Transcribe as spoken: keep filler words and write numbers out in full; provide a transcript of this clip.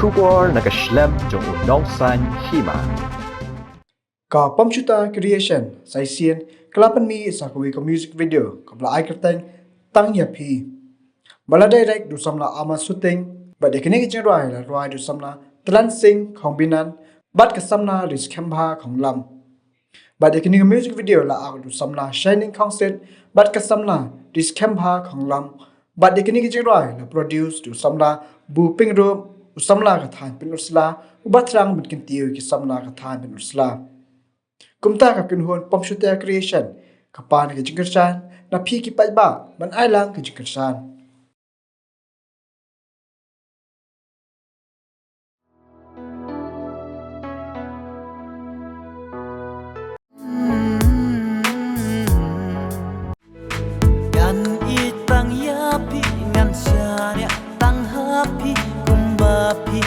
Khubor na ka shlem jong u Nongsaiñ Hima. Ka Pamshuta Creation, Saisien, ka la pynmih sa kawei ka music video kaba la ai kyrteng Tang Ïa Phi, ba la direct da u samla Ama Suting, bad ïa kane ka jingrwai la rwai da u samla Tlan Sing Khongbinan bad ka samla Riskhembha Khonglam. Bad ïa kane ka music video la act da u samla Shining Khongsit bad ka samla Riskhembha Khonglam. Bad ïa kane ka jingrwai la produce da u samla Bu Pyngrope, u samla ka thaiñ Pynursla, uba thrang ban kyntiew ïa ki samla ka thaiñ Pynursla. Kumta ka kynhun Pamshuta Creation ka pan ka jingkyrshan na phi ki paidbah ban ai lang ka jingkyrshan. Ngan ïeit tang ïa phi, ngan shaniah tang ha phi, kumba phi